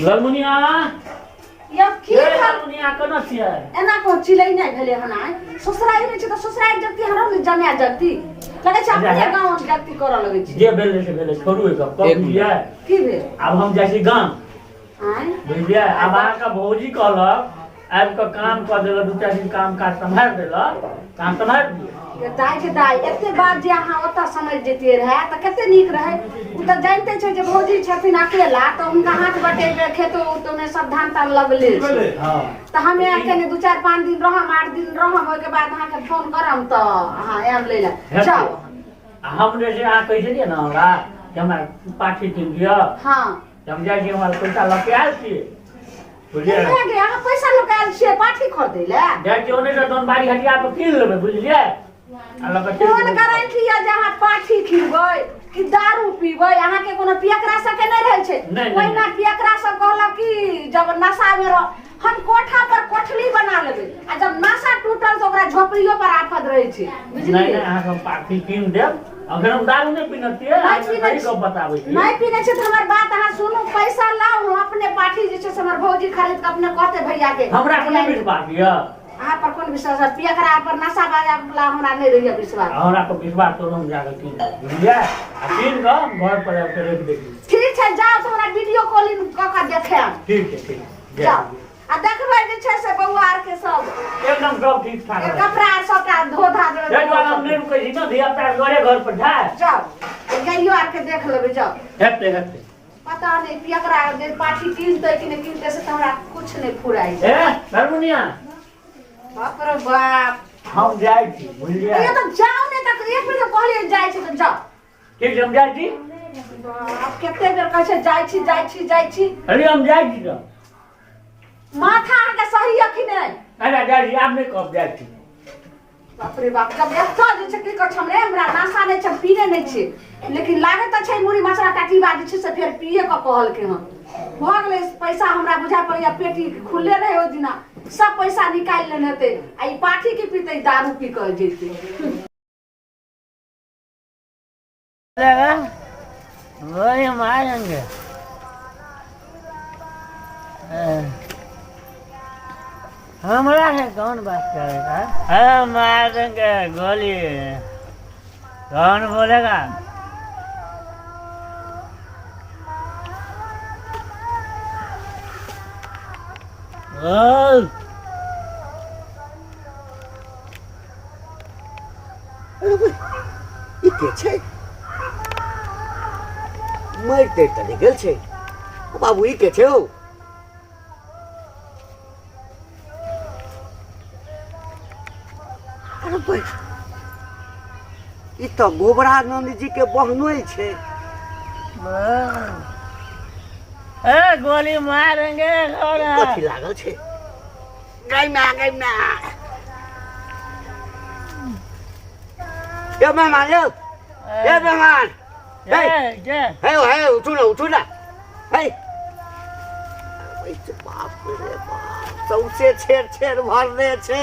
ललमुनिया यौ की ए भेल ललमुनिया केना छियै एना को चिलै नहि भेलै हन आइ ससुरारि नहि छै तऽ ससुरारि जगती हमरा ने जमाए जगती लगै छै अपने गाँव जगती करऽ लगै छै जे भेलै से भेलै छोड़ू एक गप एक बुझलियै की भेल आब हम जाइ छी गाम आँय बुझलियै आब अहाँके भौजी कहलक आबि कऽ काम कऽ देलक दू चारि दिन काम काज सम्हारि देलक तऽ अहाँ सम्हारि दियौ ये दाइ के दाइ एते बात जे अहाँ ओतऽ समझि जैतियै रहए तऽ कते नीक रहै ओ तऽ जानिते छै जे भौजी छथिन अकेला तऽ हुनका हाथ बटेबै खेतो उतोमे सब धान तान लगले छै हँ तऽ हमे कनि दू चारि पाँच दिन रहम 8 दिन रहम ओहिके बाद अहाँके फोन करम तऽ अहाँ आयब लै लए हेतै। जाउ आ हम जे छै अहाँ कहै छलियै ने हमरा जे हमरा पाठी कीन दिअ हँ तऽ हम जाइ छी हमरा पैसा लऽ के आयल छियै बुझलियै भए गेलै अहाँ पैसा लऽ कऽ आयल छियै पाठी खरीदै लए जाइ छियै ओन्ने से दोनबारी हटिया पर कीन लेबै बुझलियै आ लऽ कऽ चलि कोन जेबै। गारंटी यऽ जे अहाँ पाठी खिबै कि दारू पीबै अहाँके कोनो पियकरा सबके नहि रहै छै नहि, नहि, ओहिना पियकरा सब कहलक कि जब नशा मे रह हम कोठा पर कोठली बना लेबै आ जब नशा टूटल तऽ ओकरा झोपड़ियो पर आफत रहै छै नहि बुझलियै नहि अहाँके हम पाठी कीन देब अखन हम दारू नहि पीने छियै नहि अहाँके पीने सही गप बताबै छी नहि पीने छै तऽ हमर बात अहाँ सुनू पैसा लाउ हम अपने पाठी जे छै से हमर भौजी खरीद कऽ अपने कहते भैया के हमरा पर नहि विश्वास यऽ अहाँ पर कोन विश्वास है पियकरा पर नशा बाजा वाला हमरा नहि रहैया विश्वास हमरा पर विश्वास करू हम जाकऽ कीन लेब बुझलियै आ कीन कऽ हम घर पर आबि कऽ राखि दै छी ठीक छै जाउ तऽ हमरा वीडियो कॉलिंग कऽ कऽ देखायब ठीक छै ठीक छै जाउ आ देखबै जे छै से बौआ आर के सब एकदम सब ठीक ठाक ए, कपड़ा आर सबटा धो धा देबै ताहि दुआरे हम नहि रुकै छी ने धिया पुता घरे घर पर जाय जाउ गाइयो आर के देख लेबै जाउ हेतै हेतै पता नहि पियकरा जे पाठी कीनतै कि नहि कीनतै से तऽ हमरा कुछ नहि फुराइ छै ए ललमुनिया बाप रे बाप हम जाइ छी बुझलियै ये तऽ जाउ ने तऽ एक बेर तऽ कहलियै जाइ छी तऽ जाउ ठीक छै हम जाइ छी बाप कते बेर कहै छै जाइ छी जाइ छी जाइ छी अरे हम जाइ छी तऽ माथा अहाँके सही यऽ कि नहि अरे जाइ छी आब नहि कहब जाइ छी बाप रे बाप जब एतऽ जे छै की कहै छै हमरे हमरा नशा नहि छै हम पीने नहि छियै लेकिन लागैत तऽ छै मुड़ी मचरा टाटी बात जे छै से फेर पिए कऽ कहलकै हन भऽ गेलै पैसा हमरा बुझा पड़ैया पेटी खुलले रहै ओहि दिना सब पैसा निकालि लेने हेतै आ ई पाठी की पीतै दारू पी कऽ जेतै वही हम आ जाएंगे हमरा से कौन बात करेगा अरे मार देंगे गोली कौन बोलेगा ओ अरे भाई, ई के छै मरि तरि तऽ नहि गेल छै ओ बाबू ई के छै हौ अरे भाई ई तऽ गोबरानंद जी के बहनोइ छै ए गोली मारेंगे कथी लागल छै गई ना गई ना ए मेहमान यौ ए मेहमान हे हे हे उठू ना उठू ना हे बाप रे बाप सौंसे छेर छेर भरने छै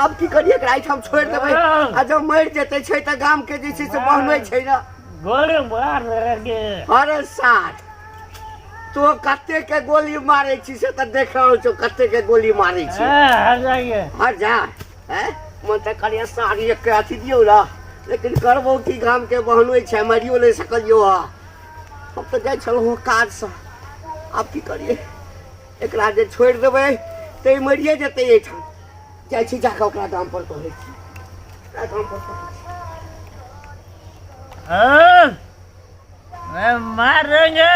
आब की करिए एकरा एहिठाम छोड़ि देबै आ जब मरि जेतै छै तऽ गाम के जे छै से बहनै छै ने गोली मार देंगे अरे साठ तो कते के गोली मारे छी से तऽ देख रहल छौ कते के गोली मारे छी हट जाइए हट जा हैं मन तऽ करिए साड़ी एक के अथी दियौ ना लेकिन करबो की गाम के बहनोइ छै मारियो नहि सकलियौ हँ हम तऽ जाइ छलहुँ काजसँ आब की करिए एकरा जे छोड़ि देबै तऽ ई मरिए जेतै एहिठाम जाइ छी जाकऽ ओकरा गाम पर कहै छी ओकरा गाम पर कहै छी हाँ, मैं मार देंगे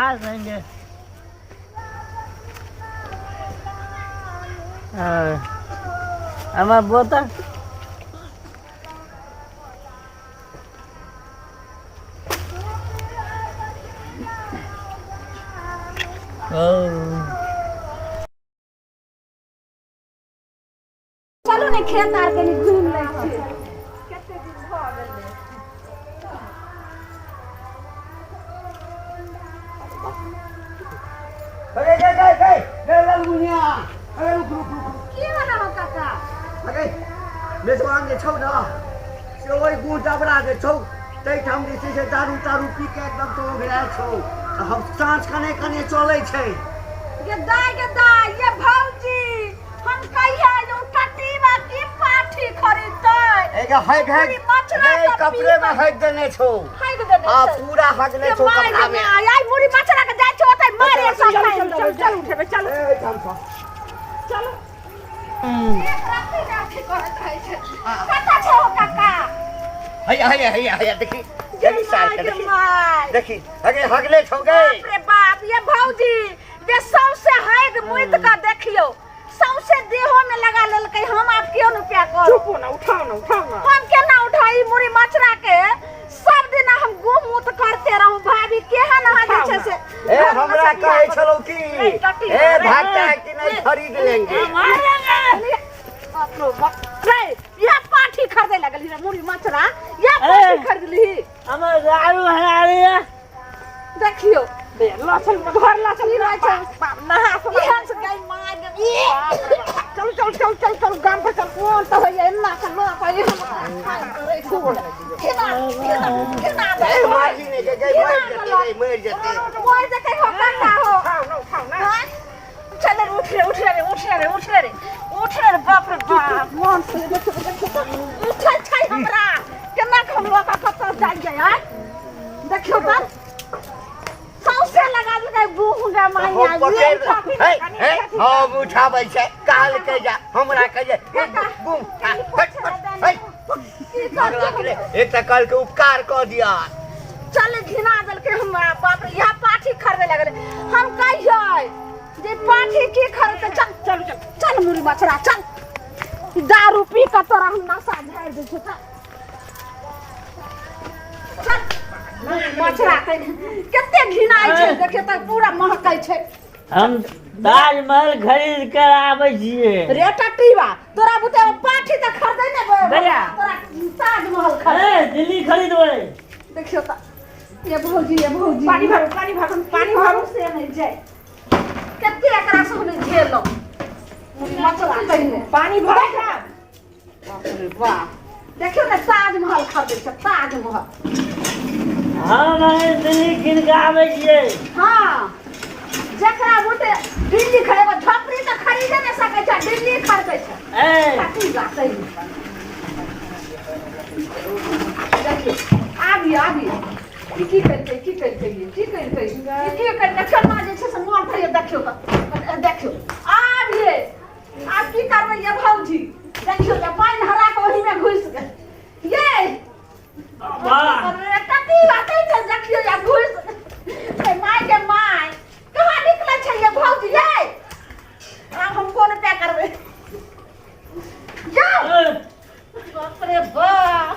आ देंगे हाँ, আমার বোতা ও चलू ने खेत आर कनि घुमि लै छी कते दिन भऽ गेलै अरे गे गे गे गे ललमुनिया अरे रुक रुक रुक की भेल अहाँ काका अरे मेजबान जे छौ ने से ओहि गुड़ डबरा जे छौ ताहिठाम जे छै से दारू तारू पी के एकदम तो ओघरायल छौ हम साँझ कने कने चलै छै। ये दाय गे दाय, ये भौजी, हम कहिया जे उ टटीवा की पाठी खरीदतै। एगे हग हग पूरी मछरा नहीं के कपड़े में पी हग देने छौ। हग देने हाँ छै। पूरा हगने ये छौ माय कपड़ा गे में। माय, आइ मुड़ी मछरा के जाइ छै ओतै मारे चल, सब चल, खाइ। चल चल उठेबै चल। ए, ठाम सँ। चल। एक राति ने अथी करैत रहै छै। कतऽ छै हो काका? हैया हैया हैया हैया देखी ये देखी सार माय के गे देखी। माय। देखी हगे हगले छौ गे। बाप रे बाप, ये भौजी जे सौंसे हैग मुइत कऽ देखियौ, सौंसे देहो में लगा लेलकै। हम आब केओ रुपया कर चुप हो ना, उठाओ ना, उठाओ ना। हम केना उठाई मुड़ी मचरा के? सब दिन हम गुम मुत करते रहूं। भाभी केहन अहाँ जे छै से ए हमरा कहै छलौ की नहीं, टटी ए रे। भागता है कि नहीं खरीद लेंगे। बाप रे बाप रे, यह पाठी खरीदे लगली रे मुड़ी मचरा, यह पाठी ए। खरीदली। हमर दारू हरा लिया। देखियो बे ल चल घर ल चल। ई रहै छै। बाप, नहा सुना। इहन से गई माय गे। चल चल चल चल चल गाम पर चल। मोन तऽ होइए एना के लऽ कऽ एहन केना केना केना ए मारी ने गे गे मर जेते गे मर जेते। मरि जेतै हो काका हो। उठाओ ना, उठाओ ना। हाँ? चल रे, उठ रे, उठ रे, उठ रे, उठ रे, उठ रे। बाप रे बाप, मोन से देखियौ देखियौ उठै छै हमरा। केना के हम लऽ कऽ कतऽ जाइए आँय? देखियौ तऽ सौंसे लगा देलकै गुह गे हम माइया। पकड़ हे हे हम उठाबै छै काल के जा हमरा के जे गुम आ, हट हट हे की भगला के करतै? ले, एक तऽ कल के उपकार कऽ दिया। चल घिना देलकै हमरा। बाप रे, यहाँ पाठी खरीदे लगलै। हम कहियै जे पाठी की खरीदते? चल चल चल चल मुड़ी मछरा चल, दारू पी कऽ तोरा हम नशा झाड़ि दै छियौ। चल चल मछरा कते घिनाइ छै देखियौ तऽ पूरा महकै छै। हम ताजमहल खरीद कर आबै छियै। रे टटीवा, तोरा बुते पाठी तऽ खरीदै ने भैया। तोरा ताजमहल खरीद। ए दिल्ली खरीदबै। देखियौ तऽ ये भौजी, ये भौजी, पानी भरू, पानी भरू, पानी भरू। से नहि जाय कते एकरा से हम झेलौ मछरा पहिने। पानी भरू ना। बाप रे बाप, देखियौ ने ताजमहल खरीदै छै ताजमहल। हम दिल्ली कीन के आबै छियै। हाँ, जकरा बुते दिल्ली खरीदबै, झोपड़ी तऽ खरीदे नहि सकै छै, दिल्ली खरीदै छै। ए कथी बात है? देखियौ आबी आबी ई की केलकै, की केलकै, ई की केलकै, ई की केलकै? केना जे छै से मोन थैये। देखियौ तऽ देखियौ आबिये आब की करबै ये भौजी? देखियौ जे पानि हरा कऽ ओहिमे घुसि गेल ये। वाह। अरे कथी बात छै? देखियौ या घुसि ए my गे my, कहाँ निकलै छै ये भौजी ये? आब हम कोन उपाय करबै? जाउ। ए, बाप रे बाप,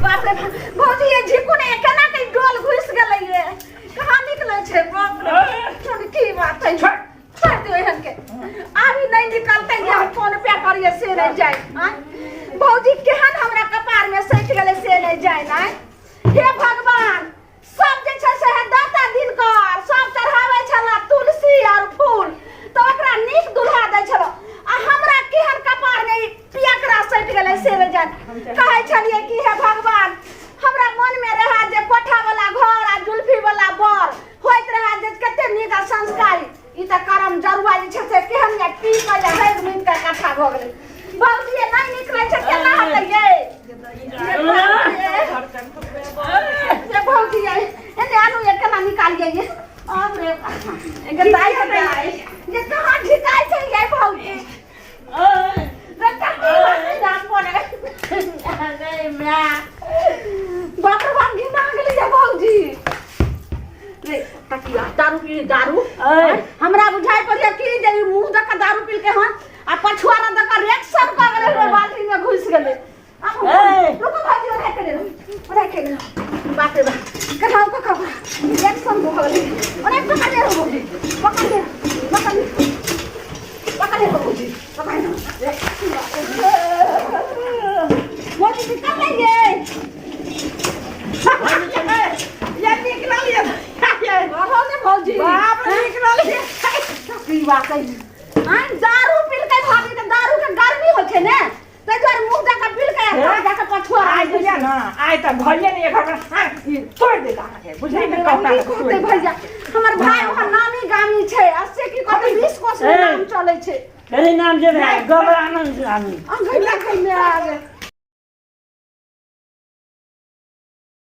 बाप रे बाप, भौजी ये झिकू ने केना के डोल घुसि गेलै ये? कहाँ निकलै छै? बाप रे, सुन की बात है, छोड़ दियौ एहन के। आब ई नहि निकलतै जे हम कोन उपाय करियै से नहि जाय। आँय भौजी, केहन हमरा कपार में सटि गेलै से नहि जाय। नहि हे भगवान, सब जे छै से दाता दिन कर सब चढ़ाबै छला तुलसी और फूल तऽ ओकरा नीक दुल्हा दै छलो, आ हमरा केहन कपार में ई पियकरा सटि गेलै से नहि जान। कहै छलियै कि हे भगवान, हमरा मन में रहै जे कोठा वाला घर आ जुल्फी वाला बर होइत रहै जे कते नीक आ संस्कारी। ई तऽ करम जरुआ जे छै से केहन या पी कऽ या हरि मिट कऽ कट्ठा भऽ गेलै। भौजी ये नहि निकलै छै, केना हेतै ये? ये भौजी ये एने आनू, ये केना निकालियै ये? अब रे एकर दाइ के दाइ, ये कहाँ झिकाइ छै ये भौजी? ए, रे कते बात दाम पड़े अरे my, बाप रे बाप, घिना गेलै ये भौजी। रे तकिया दारू पी दारू। ए। हमरा बुझाइ पड़िया कि जे ई मुंह दऽ कऽ दारू पीलकै हन आ पछुआरा दऽ कऽ रिएक्शन कऽ गेलै, ओहि बाल्टी में घुसि गेलै। आब हम ए। रुको भाजी, ओढ़ाइ के लेलहुँ, ओढ़ाइ के लेलहुँ। बाप रे बाप, कठाउ कठाउ, रिएक्शन भऽ गेलै। ओढ़ाइ पकड़ ले भौजी, पकड़ ले, पकड़ ले, पकड़ ले भौजी, पकड़ ले। भौजी निकल ये। ये निकलल ये ये। रहो ने भौजी। बाप रे, निकलल ये। की बात है? आँय, दारू पीलकै भाभी के, दारू के गर्मी होइ छै ने, ताहि दुआरे मुँह दऽ कऽ पीलकै। तब जाके पछुआ आइ बुझिया ने, आइ तऽ भइए नहि घर में, ई तोड़ि देत अहाँके, बुझलियै ने, कहुना की कऽ कहते तोड़ि देत। भैया, हमर भाई वहाँ नामी गामी छै आ से की कहते 20 कोस में ए। नाम चलै छै। तेरे नाम जे है, गोबरानंद स्वामी। आ गई गई में आ गए।